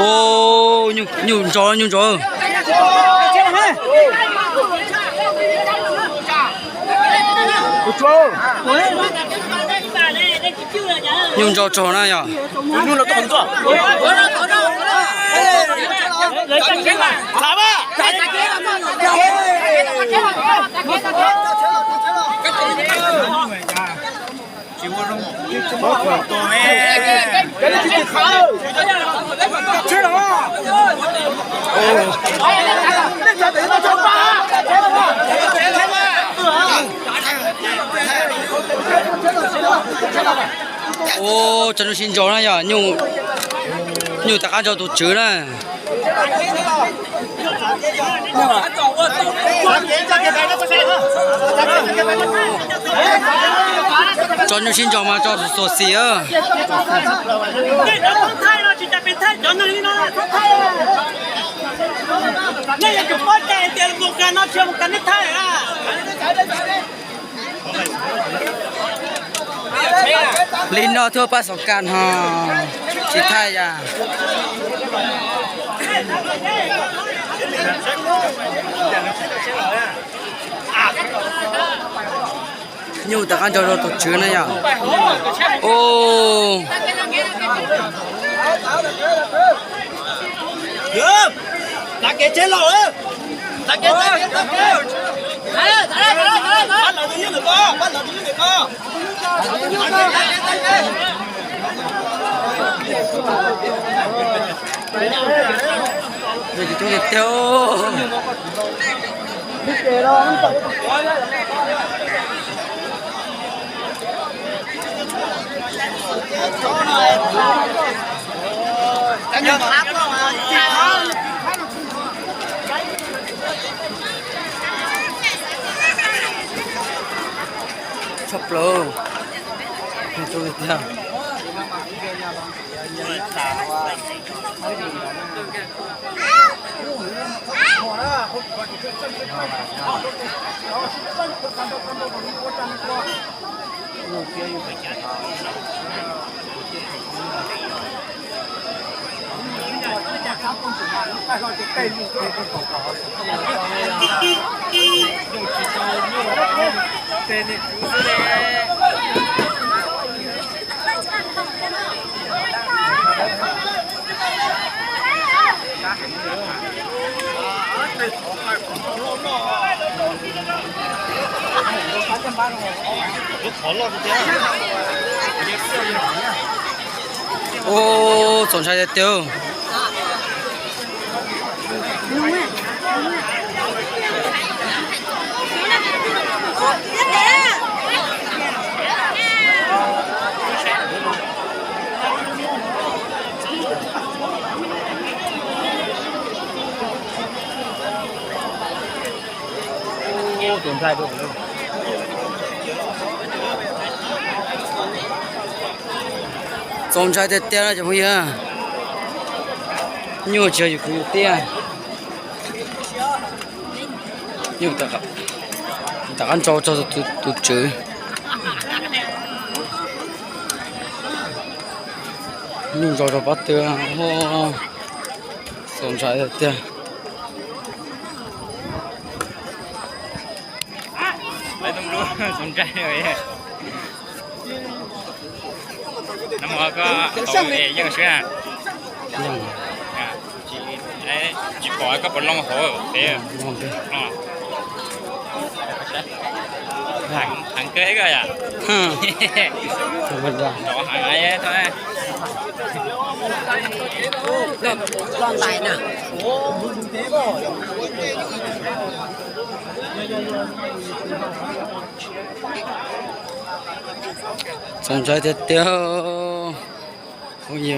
ໂອ້ ຍຸ່ງ ຍຸ່ງຈໍ ຍຸ່ງຈໍ. ໂອ້ ຈະນຸຊິນຈໍນະຢາ ຍຸ່ງ ຍຸ່ງຕາການຈໍໂຕຈື່ນະ. ຈອນຢູຊິນຈອມາຈອນໂຊຊີເອີ. ຫຼິ້ນເນາະ ທົ່ວປາສົງການເຮົາຊິຖ່າຍຢາ ຢູ່ຕະການຈອດລົດຕົກເຊີນນະຍາ ໂອ້. ໂອ້ ສົນໃຈແຕ່ເຕີ. ໂອ້ ສົນໃຈເດີ ສົນໃຈແຕ່ເຕີລະ ເຈົ້າຜູ້ຍິງ ຢູ່ເຈີຢູ່ຄືເຕີ ຢູ່ຕະກະ ຕະກະ ໂຈ ໂຈ ຕູ ຕູເຈີ ຢູ່ ໂຈ ໂຈ ປາເຕີ ໂອ້ ສົນໃຈແຕ່ເຕີ. ໄປຕ້ອງດູ ສົນໃຈເລີຍ ນ້ຳມັນກໍຕ້ອງເອ ຍັງເຊື່ອ ຍັງ ອ່າ ຈີ ເອ ຈີປອຍກໍບໍ່ລອງໂຫເດ ລອງເດ ອ່າ ຫາງ ຫາງເກີຍກໍຢ່າ ຮະ ທຳມະດາ ລອງຫາງໄອ້ເທົ່ານັ້ນ ລອງຫຼາຍນະ. ສົນໃຈແຕ່ເຕີ ໂອ້ຍ.